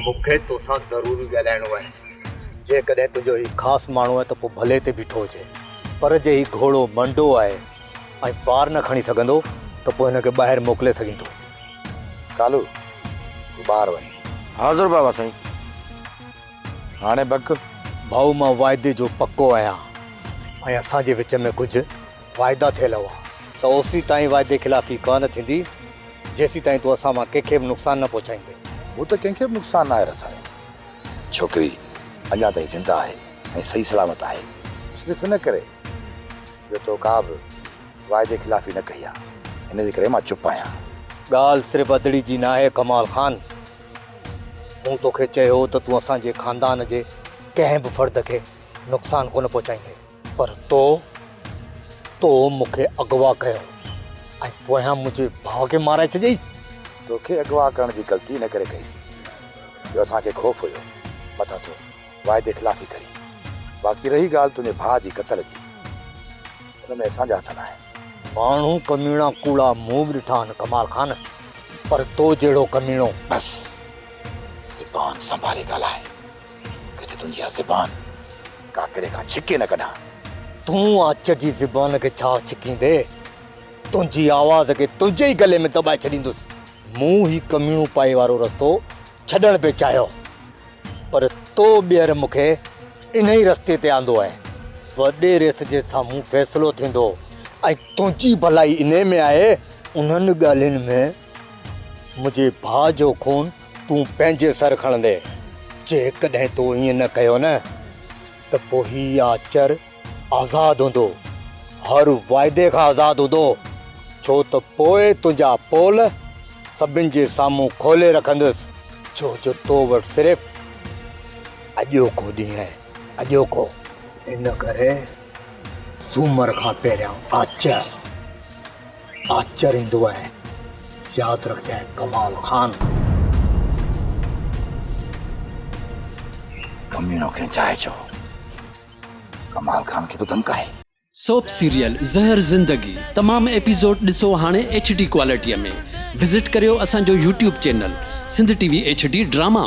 مون کي توسان ضروري ڳالهائڻو آهي. جيڪڏهن تنهنجو هي خاص ماڻهو آهي ته پوء ڀلي هتي بيٺو هجي، پر جي هي گهوڙو منڊو آهي ۽ بار نه کڻي سگهندو ته پوء هن کي ٻاهر موڪلي سگهين ٿو. ڪالو، تون ٻاهر وڃ. حاضر بابا سائين. هاڻي بڪ. ڀائو مان واعدي جو پڪو آهيان ۽ اسان جي وچ ۾ ڪجهه واعدا ٿيل هئا ته اوسيتائين واعدي خلافي ڪانه ٿيندي جيسيتائين تون اسان مان ڪنهن کي به نقصان نه پهچائيندين. مون ته ڪنهن کي به نقصان ناهي رسايو. ڇوڪري اڃا تائين زنده آهي ۽ صحيح سلامت آهي. صرف ان ڪري جو تو ڪا به واعدي خلافي نه ڪئي آهي، ان جي ڪري مان چپ آهيان. ڳالهه صرف ادڙي جي ناهي ڪمال خان. مون توکي چيو هو ته تون اسان جي خاندان جي ڪنهن به فرد کي نقصان ڪونه پهچائيندين. پر تو، تو مون کي اغوا ڪيو ۽ پويان منهنجي ڀاء کي مارائي ڇڏيئي. توکي اغوا ڪرڻ جي غلطي ان ڪري ڪئي سين جو اسان کي خوف هيو متان تون واعدي خلافي ڪرين. باقي رهي ڳالهه تنهنجي ڀاء جي قتل جي، ان ۾ اسان جا هٿ ناهن. ماڻهو ڪميڻا ڪوڙا مون به ڏٺا آهن ڪمال خان، پر تو جهڙو ڪميڻو. بس زبان سنڀالي ڳالهاء. ڪٿي تنهنجي اها زبان ڪاڪڙي کان ڇڪي نه ڪڍان. تون آچر جي زبان کي ڇا ڇڪيندي؟ تنهنجي آواز کي تنهنجي ئي گلي ۾ دٻائي ڇڏيندس. مون هي ڪميڻو پائي وارو رستو ڇڏڻ پئي چاهيو، پر تو ٻيهر مون کي انهي رستي تي آندو آهي. وڏي ريس جي سامهون فيصلو ٿيندو ۽ تنهنجي ڀلائي انهي ۾ آهي. انهن ڳالهين ۾ منهنجي ڀاء جو خون تون پنهنجي سر کڻندين. جيڪڏهن تو ائين نه ڪيو نه ته پوء هي آچر آزاد هوندو، هر واعدي کان آزاد هوندو، ڇو ته پوء تنهنجا پول سڀن جي سامهون کولي رکندس، ڇو جو تو وٽ صرف اڄوڪو ڏينهن آهي، اڄوڪو. ان ڪري سومر کان پهريان آچر. آچر ايندو آهي ياد رکجانء ڪمال خان. ڪميڻو ڪنهن چاهي ڇو ڪمال خان کي ٿو ڌمڪائي. سوپ سيريل زهر زندگي تمام ايپيسوڊ ڏسو هاڻي ايڇ ڊي ڪوالٽي ۾ وزٽ ڪريو اسان جو YouTube channel Sindh T V H D drama.